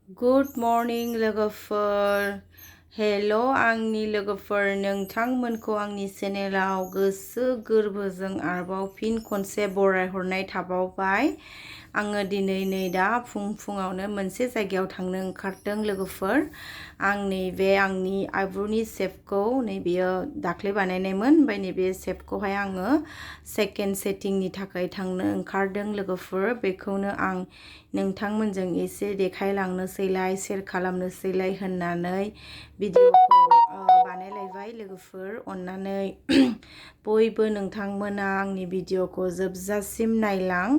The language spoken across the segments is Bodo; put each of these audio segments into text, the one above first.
Good morning लोगोफोर हेलो आंनि लोगोफोर नोंथांमोनखौ आंनि चेनेलाव गोसो गोरबोजों आरोबाव फिन खनसे बरायहरनाय थाबावबाय आङो दिनै नै दा फुङावनो मोनसे जायगायाव थांनो ओंखारदों लोगोफोर आं नैबे आंनि आइब्र'नि शेपखौ नैबेयो दाख्लै बानायनायमोन ओमफ्राय नैबे शेपखौहाय आङो सेकेन्ड सेटिंनि थाखाय थांनो ओंखारदों लोगोफोर बेखौनो आं नोंथांमोनजों एसे देखायलांनोसैलाय शेयार खालामनोसैलाय होननानै भिडिअखौ बानायलायबाय लोगोफोर अन्नानै बयबो नोंथांमोना आंनि भिडिअखौ जोबजासिम नायलां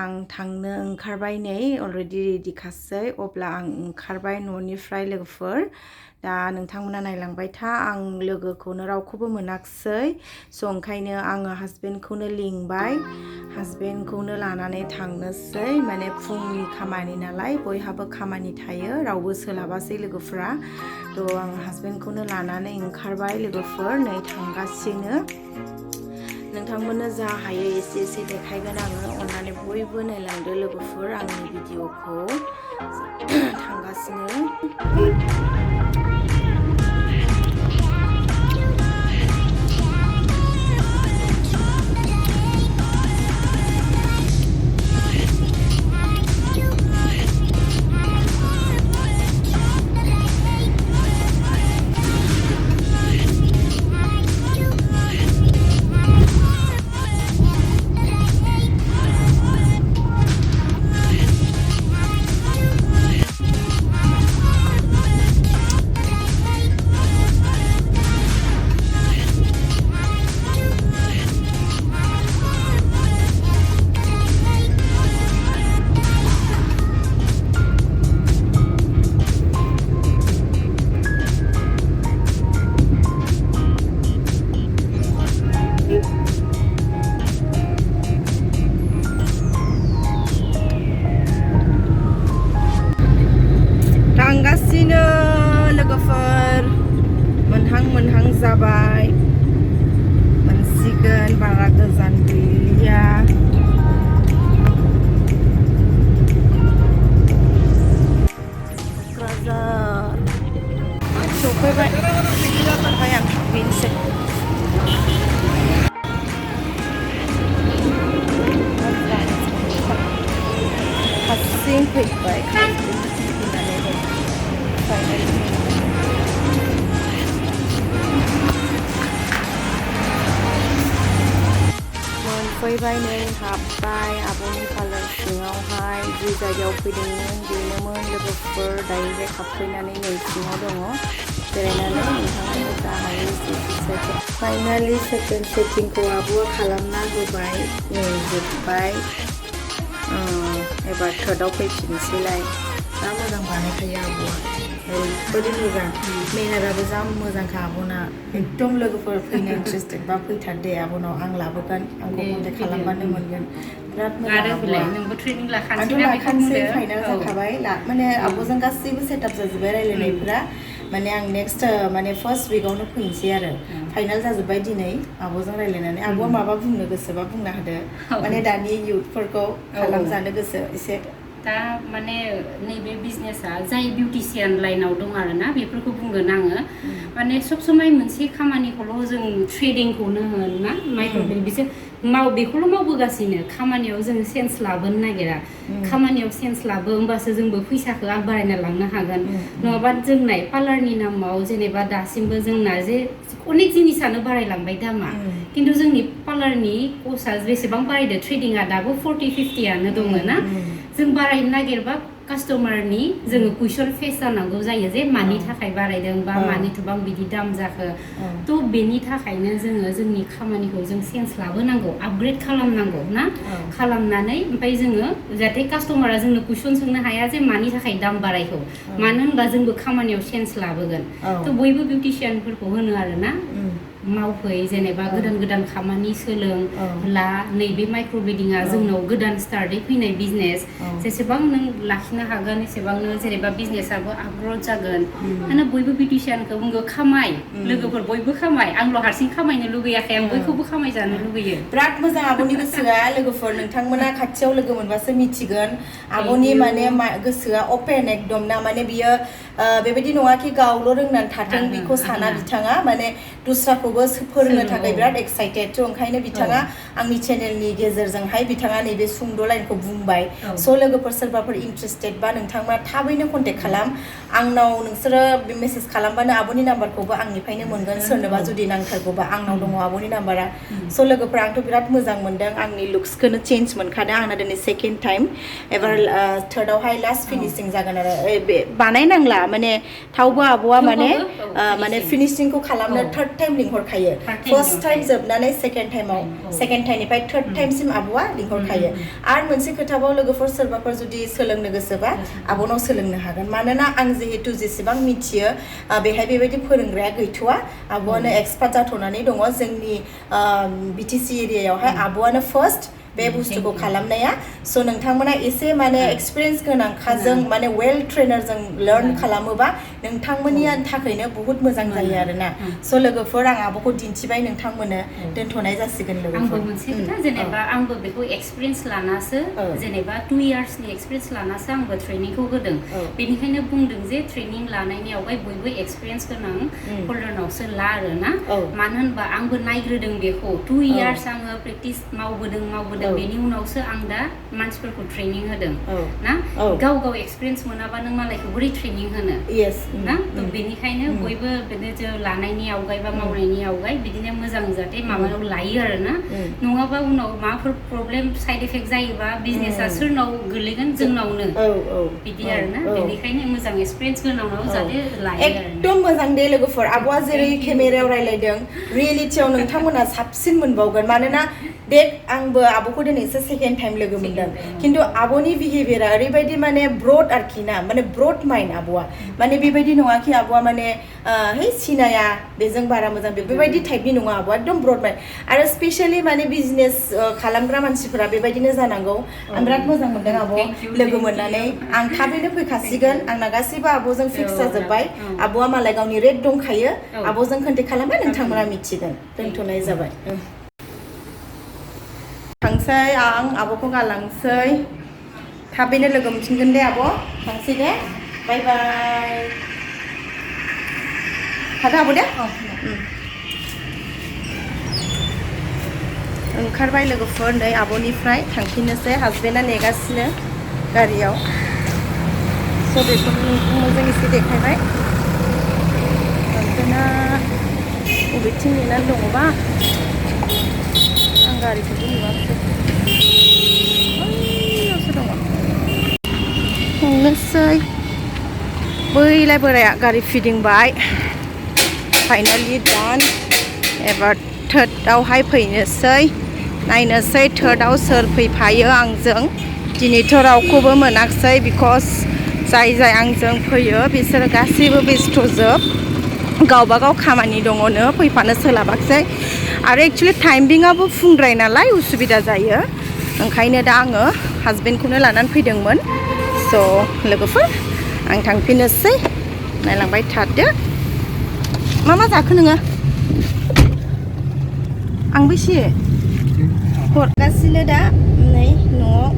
आं थांनो ओंखारबाय नै अलरेडि रेडिखासै अब्ला आं ओंखारबाय न'निफ्राय लोगोफोर दा नोंथांमोना नायलांबाय था आं लोगोखौनो रावखौबो मोनाखिसै स' ओंखायनो आङो हासबेन्डखौनो लिंबाय हासबेन्डखौनो लानानै थांनोसै माने फुंनि खामानि नालाय बयहाबो खामानि थायो रावबो सोलाबासै लोगोफोरा थ' आं हासबेन्डखौनो लानानै ओंखारबाय लोगोफोर नै थांगासिनो नोंथांमोननो जा हायो एसे देखायगोन आङो अन्नानै बयबो नायलांदो लोगोफोर आंनि भिडिअखौ थांगासिनो थांगासिनो लोगोफोर मोनहां जाबाय मोनसिगोन बारा गोजान गैलिया क'क्राझार सफैबाय ओमफ्राय आं थांफिनसै हारसिं फैबाय मोनफैबाय नै हाबबाय आब'नि पार्लार सिङावहाय जि जायगायाव फैदोंमोन बेनोमोन लोगोफोर डाइरेक्ट हाबफैनानै नै सिङाव दङ जिरायनानै नोंथांमोननो जा हायो एसे फाइनालि सेकेन्ड सेटिंखौ आब'आ खालामना होबाय नै जोब्बाय एबार थार्डआव फैफिनसैलाय जा मोजां बानायखायो आब'आ ओरैबायदि मोजां मेनाराबो जा मोजांखा आब'ना एकदम लोगोफोर फैनो इन्टारेस्टेड बा फैथार दे आब'नाव आं लाबोगोन आंखौ कन्टेक्ट खालामबानो मोनगोन बिराद मोजां आंथ' लाखानोसै फाइनाल जाखाबाय माने आब'जों गासैबो सेटआप जाजोब्बाय रायलायनायफोरा माने आं नेक्स्ट माने फार्स्ट उइकआवनो फैनोसै आरो फाइनाल जाजोब्बाय दिनै आब'जों रायलायनानै आब'आ माबा बुंनो गोसोबा बुंना होदो माने दानि इउथफोरखौ खालामजानो गोसो एसे दा माने नैबे बिजनेसा जाय बिउटिशियान लाइनाव दं आरोना बेफोरखौ बुंगोन आङो माने सब समाय मोनसे खामानिखौल' जों ट्रेडिंखौनो होन ना माइक्र'वेभ बिसोर बेखौल' मावबोगासिनो खामानियाव जों सेन्स लाबोनो नागिरा खामानियाव सेन्स लाबो होमबासो जोंबो फैसाखौ आग बारायना लांनो हागोन नङाबा जोंनाय पार्लारनि नामाव जेनेबा दासिमबो जोंना जे अनेक जिनिसानो बारायलांबाय दामा खिन्थु जोंनि पार्लारनि कस्टआ जेसेबां बारायदो ट्रेडिंआ दाबो 40-50 दङ ना जों बारायनो नागिरबा कास्टमारनि जोङो कुइसन फेस जानांगौ जायो जे मानि थाखाय बारायदों बा मानि थबां बिदि दाम जाखो थ' बेनि थाखायनो जोङो जोंनि खामानिखौ जों सेन्स लाबोनांगौ आपग्रेड खालामनांगौ ना खालामनानै ओमफ्राय जोङो जाहाथे कास्टमारा जोंनो कुइसन सोंनो हाया जे मानि थाखाय दाम बारायखौ मानो होनबा जोंबो खामानियाव सेन्स लाबोगोन थ' बयबो बिउटिशियानफोरखौ होनो आरोना मावफै जेनेबा गोदान खामानि सोलों ला नैबे माइक्र ब्लिडिंआ जोंनाव गोदान स्टार्टै फैनाय बिजनेस जेसेबां नों लाखिनो हागोन एसेबांनो जेनेबा बिजनेसआबो आपग्रेड जागोन माने बयबो बिउटिशियानखौ बुङो खामाय लोगोफोर बयबो खामाय आंल' हारसिं खामायनो लुगैयाखै आं बयखौबो खामाय जानो लुगैयो बिराद मोजां आब'नि गोसोआ लोगोफोर नोंथांमोना खाथियाव लोगो मोनबासो मिथिगोन आब'नि माने गोसोआ अपेन एकदम ना माने बियो बेबायदि नङा कि गावल' रोंनानै थाथों बेखौ साना बिथाङा माने दस्राखौबो फोरोंनो थाखाय बिराद एक्साइटेड थ' ओंखायनो बिथाङा आंनि चेनेलनि गेजेरजोंहाय बिथाङा नैबे सुंद' लाइनखौ बुंबाय स' लोगोफोर सोरबाफोर इन्ट्रेस्टेड बा नोंथांमोना थाबैनो कन्टेक्ट खालाम आंनाव नोंसोरो मेसेज खालामबानो आब'नि नाम्बारखौबो आंनिफ्रायनो मोनगोन सोरनोबा जुदि नांथारगौबा आंनाव दङ आब'नि नाम्बारा स' लोगोफोर आंथ' बिराद मोजां मोनदों आंनि लुक्सखौनो चेन्ज मोनखादों आंना दिनै सेकेन्ड टाइम एबार थार्डआवहाय लास्ट फिनिशिं जागोन आरो बानायनांला माने थावबो आब'आ माने फिनिशिंखौ खालामनो थार्ड टाइम लिंहरखायो फार्स्ट टाइम जोबनानै सेकेन्ड टाइमनिफ्राय थार्ड टाइमसिम आब'आ लिंहरखायो आरो मोनसे खोथाबाव लोगोफोर सोरबाफोर जुदि सोलोंनो गोसोबा आब'नाव सोलोंनो हागोन मानोना आं जिहेतु जेसेबां मिथियो बेहाय बेबायदि फोरोंग्राया गैथ'वा आब'आनो एक्सपार्ट जाथ'नानै दङ जोंनि बिटिसि एरियायावहाय आब'आनो फार्स्ट बे बुस्थुखौ खालामनाया स' नोंथांमोना एसे माने एक्सपिरियेन्स गोनांखाजों माने वेल ट्रेनारजों लार्न खालामोबा नोंथांमोननि थाखायनो बहुत मोजां जायो आरोना स' लोगोफोर आं आब'खौ दिन्थिबाय नोंथांमोननो दोनथ'नाय जासिगोन लोगोफोर आंबो मोनसे खोथा जेनेबा आंबो बेखौ एक्सपिरियेन्स लानासो जेनेबा 2 इयार्सनि एक्सपिरियेन्स लानासो आंबो ट्रेनिंखौ होदों बेनिखायनो बुंदों जे ट्रेनिं लानायनि आवगाय बयबो एक्सपिरियेन्स गोनां हल्डारनावसो ला आरोना मानो होनबा आंबो नायग्रोदों बेखौ 2 इयार्स आङो प्रेक्टिस मावबोदों बेनि उनावसो आं दा मानसिफोरखौ ट्रेनिं होदों ना गाव एक्सपिरियेन्स मोनाबा नों मालायखौ बोरै ट्रेनिं होनो ना थ' बेनिखायनो बयबो बिदिनो लानायनि आवगाय बा मावनायनि आवगाय बिदिनो मोजां जाहाथे माबायाव लायो आरोना नङाबा उनाव माबाफोर प्रब्लेम साइड इफेक्ट जायोबा बिजनेसा सोरनाव गोलैगोन जोंनावनो बिदि आरोना बेनिखायनो मोजां एक्सपिरियेन्स गोनांनाव जाहाथे लायो एकदम मोजां दे लोगोफोर आब'आ जेरै केमेरायाव रायलायदों रियेलिटियाव नोंथांमोना साबसिन मोनबावगोन मानोना देख आंबो आब'खौ दिनैसो सेकेन्ड टाइम लोगो मोनदों खिन्थु आब'नि बिहेभियारा ओरैबायदि माने ब्रड आरोखि ना माने ब्रड माइन्ड आब'आ माने बेबायदि नङा कि आब'आ माने है सिनाया बेजों बारा मोजां बेबायदि टाइपनि नङा आब'आ एकदम ब्रड माइन्ड आरो स्पेसियेलि माने बिजनेस खालामग्रा मानसिफोरा बेबायदिनो जानांगौ आं बिराद मोजां मोनदों आब' लोगो मोननानै आं थाबैनो फैखासिगोन आंना गासैबो आब'जों फिक्स जाजोब्बाय आब'आ मालाय गावनि रेट दंखायो आब'जों कन्टेक्ट खालामबा नोंथांमोना मिथिगोन दोनथ'नाय जाबाय थांसै आं आब'खौ गालांसै थाबैनो लोगो मोनफिनगोन दे आब' थांसै दे बाय बाय थादो आब' दे ओंखारबाय लोगोफोर नै आब'निफ्राय थांफिननोसै हासबेन्डआ नेगासिनो गारियाव स' बेखौनो नोंथांमोनजों एसे देखायबाय हासबेन्डआ बबेथिं नेनानै दङबा गारिखौबो नुवाखै बैयावसो दङ थांनोसै बैलाय बोराया गारि फिदिंबाय फाइनालि डान एबार थार्डआवहाय फैनोसै नायनोसै थार्डआव सोर फैफायो आंजों दिनैथ' रावखौबो मोनाखिसै बिकज जाय आंजों फैयो बिसोरो गासैबो बेस्थ'जोब गावबागाव खामानि दङनो फैफानो सोलाबाखिसै आरो एक्चुअलि टाइमिंआबो फुंद्राय नालाय उसुबिदा जायो ओंखायनो दा आङो हासबेन्डखौनो लानानै फैदोंमोन स' लोगोफोर आं थांफिननोसै नायलांबाय थादो मा जाखो नोङो आंबो एसे हरगासिनो दा नै न'आव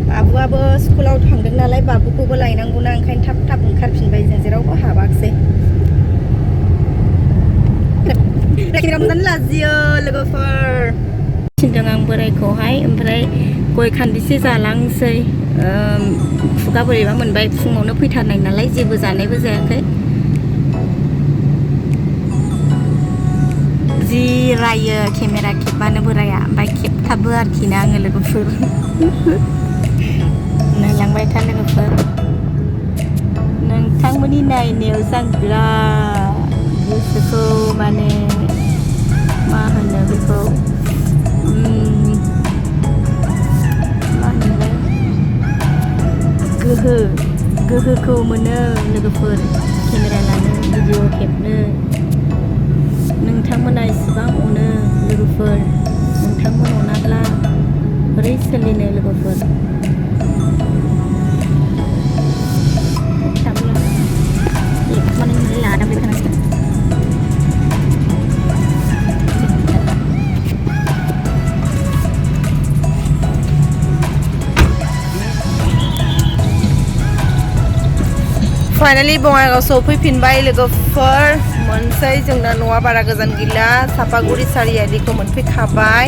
बाबुआबो स्कुलाव थांदों नालाय बाबुखौबो लायनांगौना ओंखायनो थाब ओंखारफिनबाय जों जेरावबो हाबाखिसै मोजां लाजियो लोगोफोर थिनदों आं बोरायखौहाय ओमफ्राय गय खान्दिसे जालांसै खुगा बोरैबा मोनबाय फुङावनो फैथारनाय नालाय जेबो जानायबो जायाखै जि रायो केमेरा खेबबानो बोराया ओमफ्राय खेबथाबो आरोखि ना आङो लोगोफोर नायलांबाय था लोगोफोर नोंथांमोननि नायनायावसो आं बिराद गोसोखौ माने मा होनो बेखौ मा होनो गोहोखौ मोनो लोगोफोर केमेरा लानो भिडिअ खेबनो नोंथांमोना एसेबां अनो लोगोफोर नोंथांमोन अनाब्ला बोरै सोलिनो लोगोफोर फाइनालि बङाइगाव सफैफिनबाय लोगोफोर मोनसै जोंना न'आ बारा गोजान गैला सापागुरि सारियालिखौ मोनफैखाबाय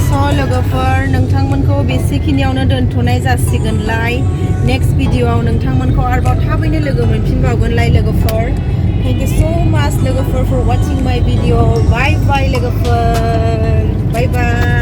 स' लोगोफोर नोंथांमोनखौ बेसेखिनियावनो दोनथ'नाय जासिगोनलाय नेक्स्ट भिडिअ'आव नोंथांमोनखौ आरोबाव थाबैनो लोगो मोनफिनबावगोनलाय लोगोफोर थेंक इउ स' माच लोगोफोर फर वाचिं माय भिडिअ बाय बाय लोगोफोर बाय बाय